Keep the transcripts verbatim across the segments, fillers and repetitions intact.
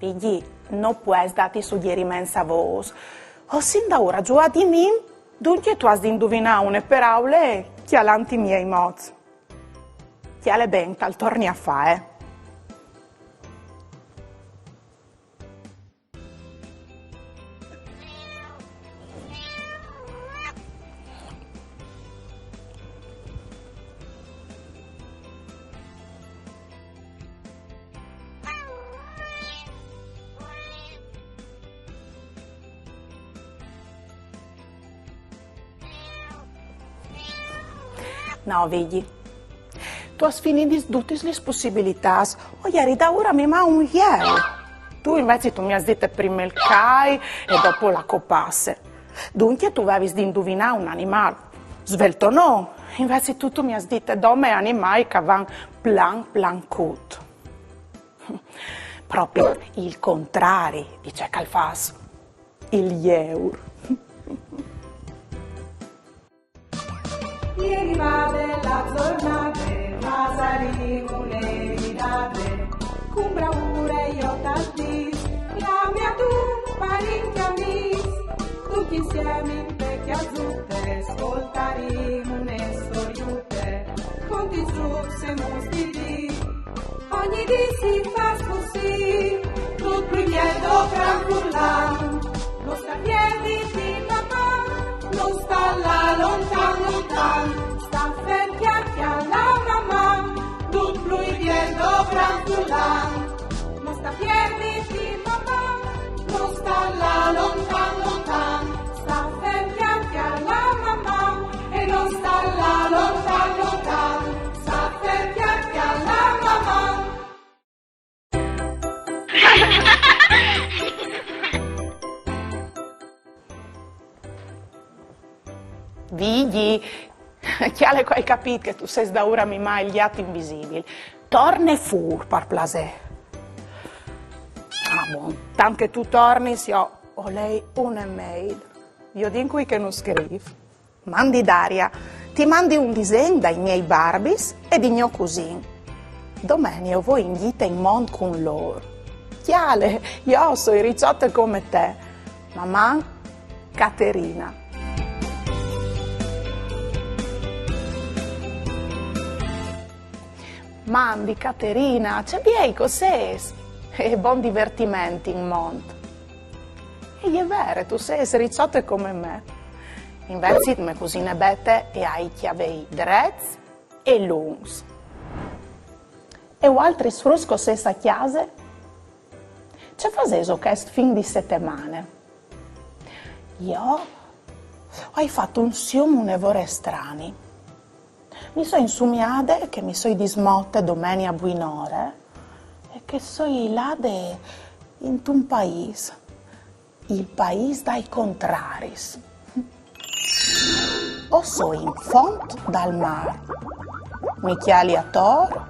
Vigji, no pues dâti sugjeriments a vôs. O sin daûr a zuiâ di mi, duncje tu âs di induvinâ une peraule cjalant i miei mots. Cjale ben, tal torni a fâ, eh. No, Vigji. Tu âs finidis dutis lis pussibilitâts. O jeri daûr a mimâ un jeur. Tu invezit tu mi âs dite prime il cai e dopo la copasse. Duncje tu vevis di induvinâ un animâl. Svelto no, invezit tu, tu mi âs dite dome animâi che a van plan plan cut. Propit il contrari di ce che al fâs il jeur. E rivade la zornade, Masarigo le rivade, cun braure jo tal dîs, clame a dut parint e amîs, ducj insiemi inte cjasute, scoltarìn une storiute, conti, strucs e muts di dì. Ogni dì si fâs cussì, dut plui biel doprant cul an. No sta pierdi di maman, no sta lâ lontan lontan, sta fer cjale a la maman, dut plui biel doprant cul an. No sta pierdi di maman, no sta lâ lontan lontan, sta fer cjale a la maman, e no sta lâ lontan lontan, sta fer cjale a la maman. Vigji, cjale che o ai capît che tu sês daûr a mimâ il gjat invisibil. Torne fûr, par plasê. Ah, bon, tant che tu tornis, jo o lei une mail. Viodìn cui che nus scrîf. Mandi Daria, ti mandi un disen dai miei barbis e di gno cusin. Domenie o voi in gjite in mont cun lôr. Cjale, jo o soi riçote come te. Maman, Caterina. Mandi Caterina, ce biei che o sês! E bon divertiment in mont. E je vere, tu sês riçote come me. Invezit mê cusine Bete e à i cjavei drets e luncs. E voaltris fruts che o sês a cjase? Ce fasêso chest fin di setemane? Jo o ai fat un sium une vore strani. Mi soi insumiade che mi soi dismote domenie a buinore e che soi lade intun paîs, il paîs dai contraris. O soi in font dal mâr. Mi cjali ator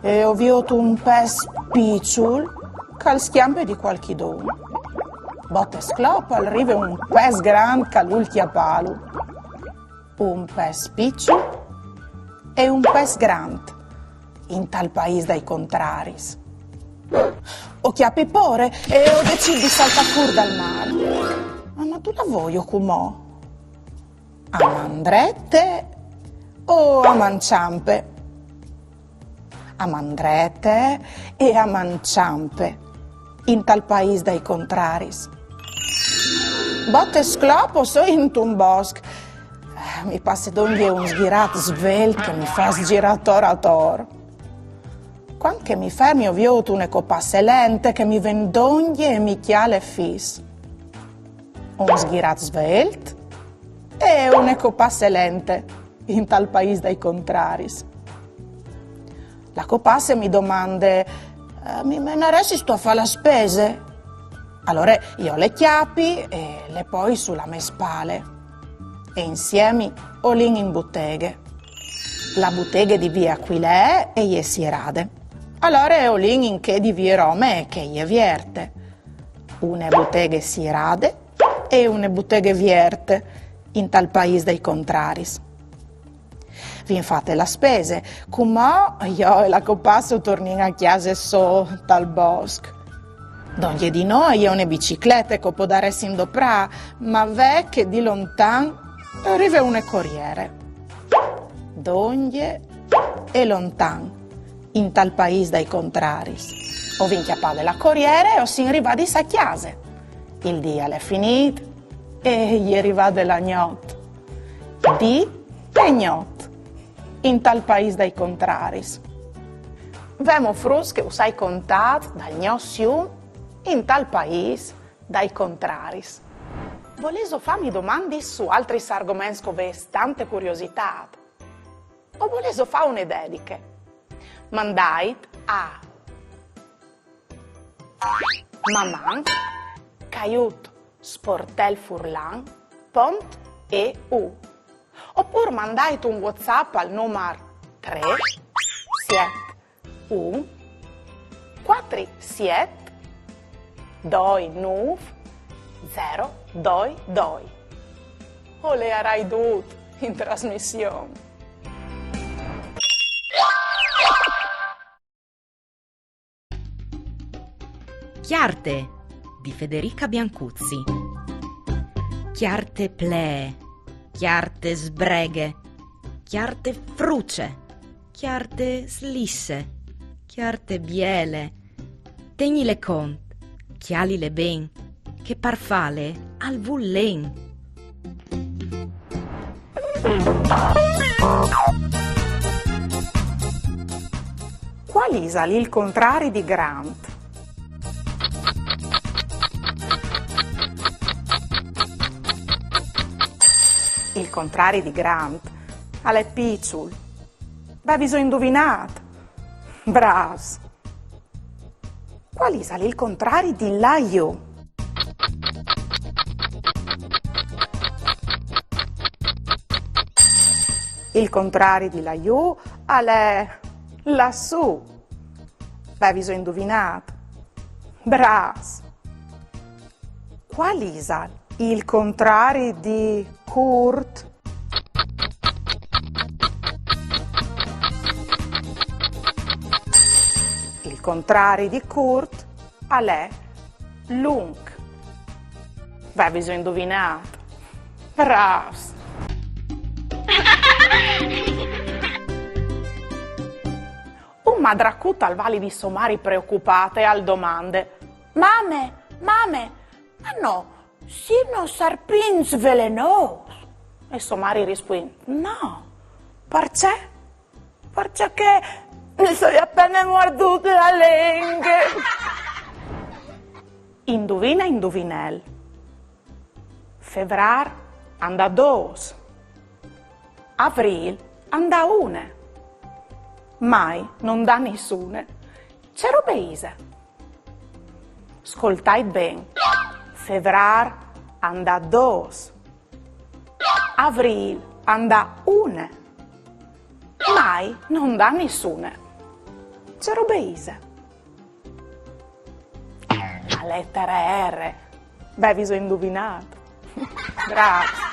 e o viôt un pes piçul che al scjampe di cualchidun. Bot e sclop al rive un pes grant che al vûl cjapâlu. Un pes piçul e un pes grant intal paîs dai contraris. O cjapi pôre e o decît di saltâ fûr dal mâr. Ma dulà voio cumò? A man drete o a man çampe? A man drete e a man çampe intal paîs dai contraris. Bot e sclop o soi intun bosc. Mi passe dongje un sghirat svelt che mi fâs zirâ ator ator. Cuant che mi fermi o viôt une copasse lente che mi ven dongje e mi cjale fis. Un sghirat svelt e une copasse lente intal paîs dai contraris. La copasse mi domande: "Eh, mi menaressistu a fâ la spese?" Alore jo le cjapi e le poi su la mê spale. E insiemi o lin in buteghe. La buteghe di vie Aquilee e je sierade. Alore o lin in chê di vie Rome che e je vierte. Une buteghe sierade e une buteghe vierte intal paîs dai contraris. Vin fate la spese, cumò jo e la copasse o tornìn a cjase sù tal bosc. Dongje di nô e je une biciclete che o podaressin doprâ, ma ve che di lontan e rive une coriere. Dongje e lontan, intal paîs dai contraris. O vin cjapade la coriere e o sin rivadis a cjase. Il dì al è finît e e je rivade la gnot. Dì e gnot, intal paîs dai contraris. Vemo fruts che us ai contât dal gno sium intal paîs dai contraris. Volêso fâmi domandis su altris argoments che o vês tante curiositât? O volêso fâ une dediche? Mandait a maman caiut sportelfurlan pont e u. Opûr mandait un WhatsApp al numar trê siet un cuatri siet doi nûf zero doi doi. O leiarai dut in trasmission. Cjarte di Federica Biancuzzi. Cjarte plee, cjarte sbreghe, cjarte fruce, cjarte slisse, cjarte biele. Tegnile cont, cjalile ben, che par fâle al vûl len. Cuâl isal il contrari di grant? Il contrari di grant al è piçul. Vêso induvinât? Brâfs! Cuâl isal il contrari di lajù? Il contrari di lajù al è lassù. Vêso induvinât? Brâfs! Cuâl isal il contrari di curt? Il contrari di curt al è lunc. Vêso induvinât? Brâfs! Un madracut al va li di sô mari preocupât e al domande: «Mame, mame, ma no sino sarpints velenôs?» E sô mari rispuint: «No, parcè?» «Parcè che mi soi a pene muardût la lenghe.» Induvine, induvinel. Fevrâr a 'nd à dôs. Avrîl a 'nd à une. Mai no 'nd à nissune. Ce robe ise? Scoltait ben. Fevrâr a 'nd à dôs. Avrîl a 'nd à une. Mai no 'nd à nissune. Ce robe ise? La letare R. Vêso induvinât? Brâfs!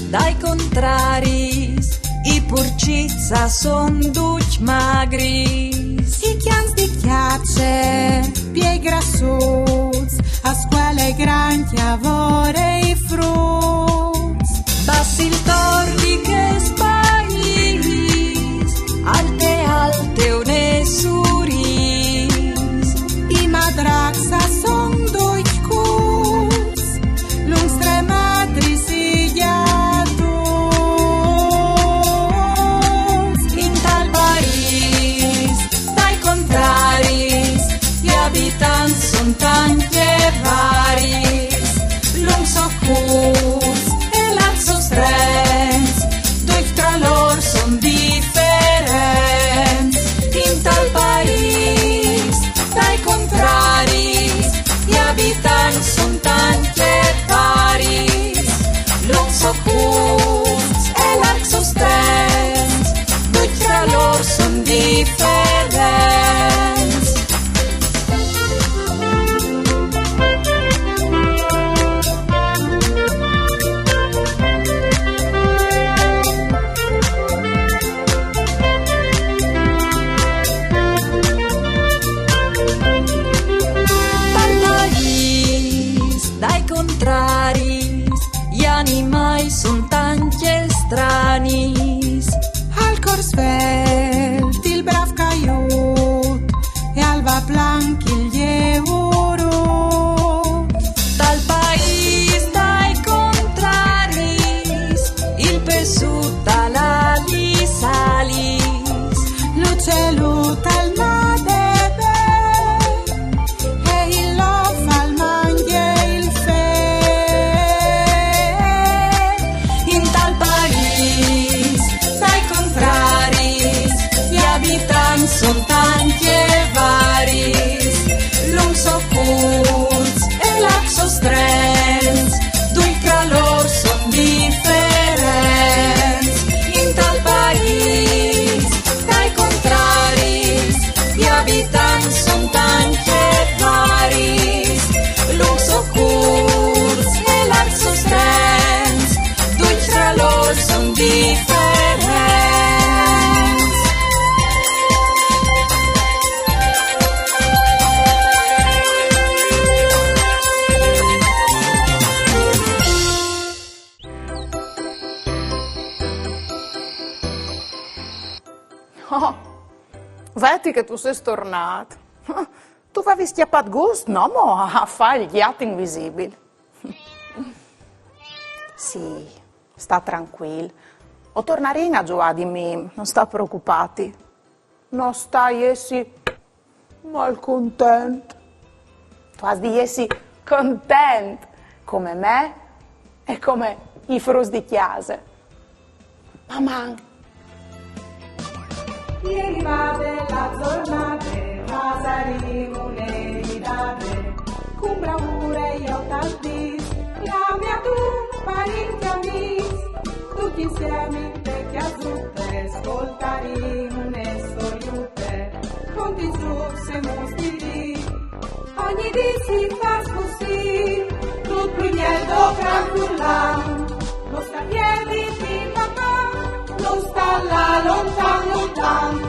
Tal paîs dai contraris, i purcits a son ducj magris. I cjans di cjace, biei grassuts, a scuele i grancj a vore i fruts. Bas il tor di chest paîs, alte alte une surîs. I madracs a son ducj curts, luncs trê metris i gjatuts. Intal paîs dai contraris, i abitants son tancj e varis, luncs o curts, Curts e largs o strens, ducj tra lor son diferents. Tal país dai contraris, i animai son tancj e stranis. Al cor svelt il brav caiut e al va planc il gieurut. Tal país dai contraris, il pessut al à lis alis, l'ucelut al nade ben e il of al mangje il fen. In tal país dai contraris, i abitants son tancj e varis, lungs o curts e largs o strens, ducj tra lor son diferents. In tal país dai contraris, i abitants son tancj e varis, lungs o curts e largs o strens, ducj tra lor son diferents. Oh, vedi che tu sês tornât. Tu vevis cjapât gust, no mo, a fâ il gjat invisibil. Sì, sta trancuil. O tornarìn a zuiâ di mim, no sta preocupâti. No sta jessi malcontent. Tu âs di jessi content, come me e come i fruts di cjase. Maman! E je rivade la zornade, fasarìn une ridade, cun bravure jo tal dîs, clamìn a tu parint e amîs, ducj insiemi te cjasute, scoltarìn une storiute, contìn sù se mostiri, ogni dì si fâs cussì, dut plui biel, dut plui furlan, no sta tier di papà, no sta lâ lontan, lontan.